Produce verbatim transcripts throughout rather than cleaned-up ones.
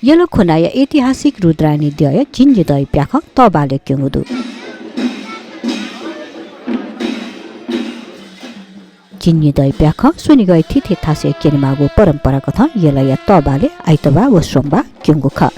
यल खुनाया ऐतिहासिक रुद्रायणी द्यःया झिंनिदँया प्याखं तःबालय् क्यंगु दु। झिंनिदँया प्याखं स्वनिगःया थीथी थासय् क्यनेमाःगु परम्पराकथं यलया तःबालय् आइतबाः व सोमबाः क्यंगु खः।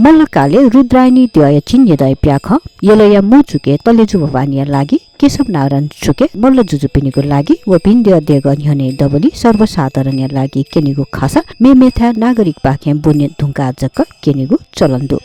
मल्लकालय् रुद्रायणी द्यःया झिंनिदँया प्याखं यलया मू चुकय् तलेजु भवानीया लागि, केशव नारायण चुकय् मल्ल जुजुपिनिगु लागि व भिंद्यः देगः न्ह्यःने दबुलिइ सर्वसाधारणया लागि क्यनीगु खःसा मेमेथाय् नागरिकपाखें ब्वने धुंकाः जक क्यनीगु चलन दु।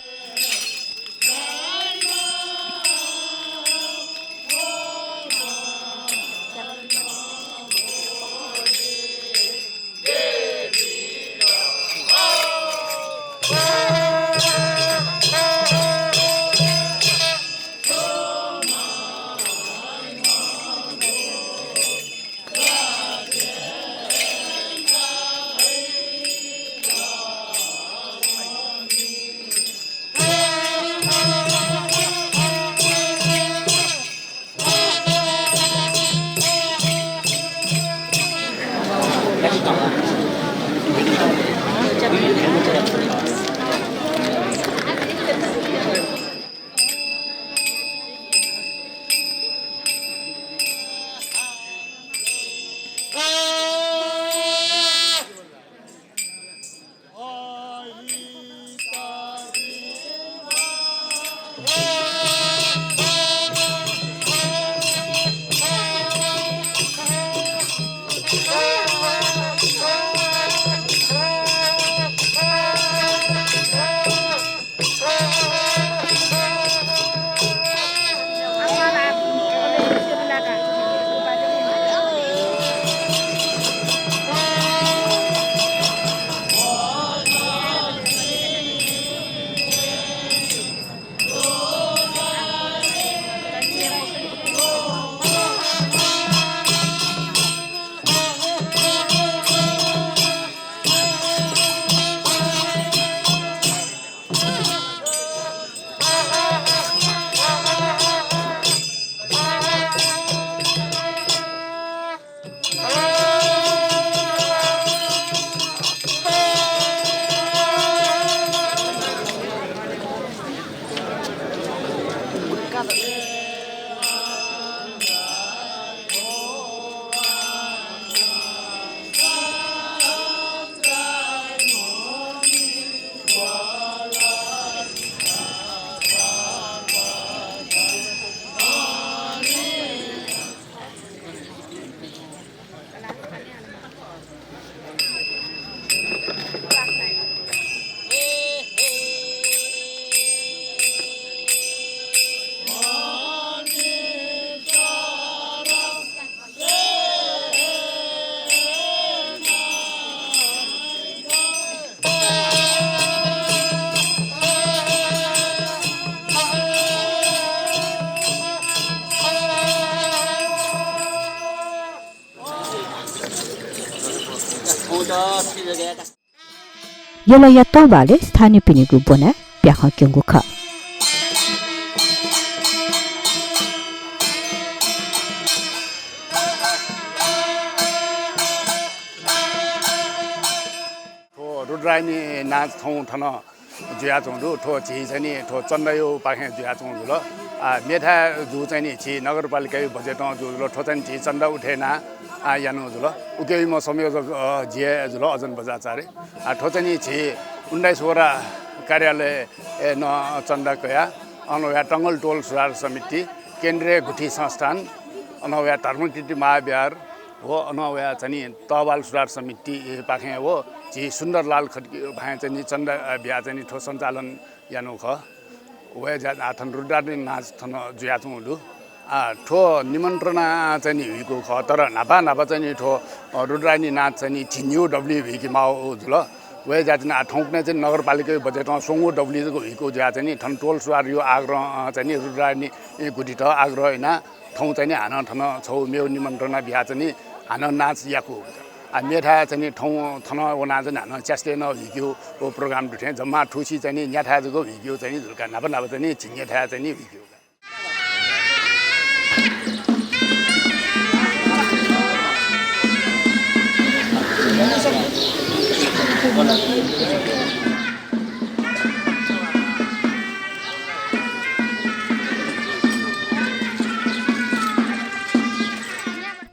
यलया तःबालय् स्थानीयपिनिगु ब्वनाय् प्याखं क्यंगु खः। थ्व रुद्रायणी नाच थौं थन जुयाच्वंगु दु। थ्व झी चाहिँ नि थ्व चन्दायापाखें जुयाच्वंगु जुल। आ, मेथाय् जूगु चाहिँ नि झी नगरपालिकाया बजेटं जूगु जुल। थ्व चाहिँ नि झी चन्दा उठे यानाः, आ, यानागु जुल। उकेयाम्ह संयोजक, अ, जि हे जुल, अजन बज्राचार्य। आ, थ्व चाहिँ नि झी उन्नाइस वडा कार्यालयं नं चन्दा कयाः, अन वयाः टंगल टोल सुधार समिति, केन्द्रीय गुठी संस्थान, अन वयाः धर्मकीर्ति महाविहार व अन वयाः चाहिँ नि तःबाल सुधार समितिपाखें व झी सुन्दरलाल खड्गीपाखें चाहिँ नि चन्दा, अ, बियाः चाहिँ नि थ्व सञ्चालन यानागु खः। वय् जा-, आ, थन रुद्रायणी नाच थन जुयाच्वंगु दु। आ, थ्व निमन्त्रणा चाहिँ नि हुइकूगु खः, तर न्हापा न्हापा चाहिँ नि थ्व, अ, रुद्रायणी नाच चाहिँ नि झिंनिगू दबुलिइ हुइके माःगु जुल। वय् जा चाहिँ नि, आ, थौंकन्हय् चाहिँ नि नगरपालिकाया बजेटं स्वंगू दबुलिइ जक हुइकूगु जुयाः चाहिँ नि थन टोल सुधारया आग्रहं, अ, चाहिँ नि रुद्रायणी गुठीत आग्रह यानाः थौं चाहिँ नि हानं थन छगू मेगु निमन्त्रणा बियाः चाहिँ नि हानं नाच याकूगु। आ, मेथाय् चाहिँ नि थौं थन वनाः चाहिँ नि हानं च्यासितय् नं हुइकेगु व program दु थें जम्मा थुसी चाहिँ नि न्याथाय् जक हुइकेगु चाहिँ नि जुल का, न्हापा न्हापा चाहिँ नि झिंन्याथाय् चाहिँ नि हुइकेगु का।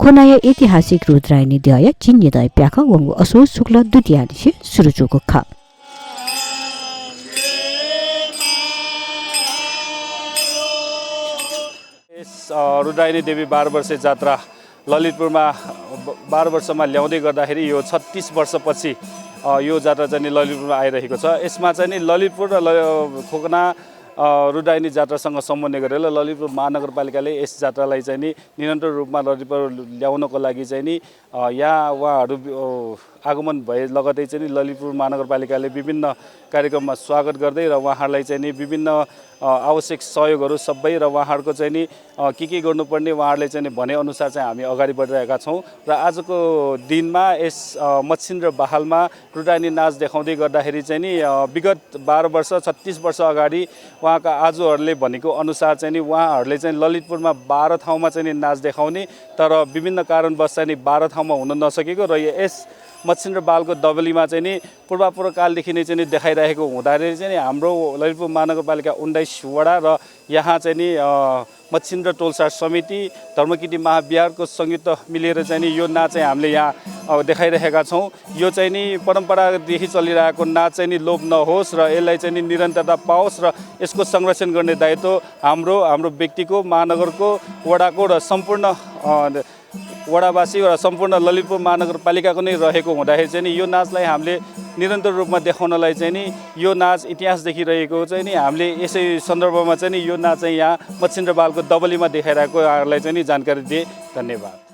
खोनाया ऐतिहासिक रुद्रायणी द्यःया झिंनिदँया प्याखं वंगु असोज शुक्ल द्वितीयानिसें सुरु जूगु खः। यस, अ, रुद्रायणी देवी बाह्र वर्षे जात्रा ललितपुरमा, अ, ब-, बाह्र वर्षमा ल्याउँदै गर्दाखेरि यो छत्तीस वर्षपछि, अ, यो जात्रा चाहिँ नि ललितपुरमा आइरहेको छ। यसमा चाहिँ नि ललितपुर र ल-, खोकना, अ, रुद्रायणी जात्रासँग समन्वय गरेर ललितपुर महानगरपालिकाले यस जात्रालाई चाहिँ नि निरन्तर रूपमा ललितपुर ल्याउनको लागि चाहिँ नि, अ, यहाँ उहाँहरू, अ, आगमन भए लगतै चाहिँ नि ललितपुर महानगरपालिकाले विभिन्न कार्यक्रममा स्वागत गर्दै र उहाँहरूलाई चाहिँ नि विभिन्न, अ, आवश्यक सहयोगहरू सबै र उहाँहरूको चाहिँ नि, अ, के के गर्नुपर्ने उहाँहरूले चाहिँ नि भनेअनुसार चाहिँ हामी अगाडि बढिरहेका छौँ। र आजको दिनमा यस, अ, मच्छिन्द्र बहालमा रुद्रायणी नाच देखाउँदै गर्दाखेरि चाहिँ नि, अ, विगत बाह्र वर्ष, छत्तीस वर्ष अगाडि उहाँका आजुहरूले भनेको अनुसार चाहिँ नि उहाँहरूले चाहिँ ललितपुरमा बाह्र ठाउँमा चाहिँ नि नाच देखाउने, तर विभिन्न कारणवश चाहिँ नि बाह्र ठाउँमा हुन नसकेको र यस मच्छिन्द्र बहालको दबुलीमा चाहिँ नि पूर्वापूर्वकालदेखि नै चाहिँ नि देखाइरहेको हुँदाखेरि चाहिँ नि हाम्रो ललितपुर महानगरपालिका उन्नाइस वडा र यहाँ चाहिँ नि, अ, मच्छिन्द्र टोल सुधार समिति, धर्मकीर्ति महाविहारको संयुक्त मिलेर चाहिँ नि यो नाच चाहिँ हामीले यहाँ, अ, देखाइरहेका छौँ। यो चाहिँ नि परम्परादेखि चलिरहेको नाच चाहिँ नि लोप नहोस् र यसलाई चाहिँ नि निरन्तरता पाओस् र यसको संरक्षण गर्ने दायित्व हाम्रो, हाम्रो व्यक्तिको, महानगरको, वडाको र सम्पूर्ण, अ, वडावासी र सम्पूर्ण ललितपुर महानगरपालिकाको नै रहेको हुँदाखेरि चाहिँ नि यो नाचलाई हामीले निरन्तर रूपमा देखाउनलाई चाहिँ नि यो नाच इतिहासदेखि रहेको चाहिँ नि हामीले यसै सन्दर्भमा चाहिँ नि यो नाच चाहिँ यहाँ मच्छिन्द्र बहालको दबुलीमा देखाइरहेको यहाँहरूलाई चाहिँ नि जानकारी दिएँ। धन्यवाद।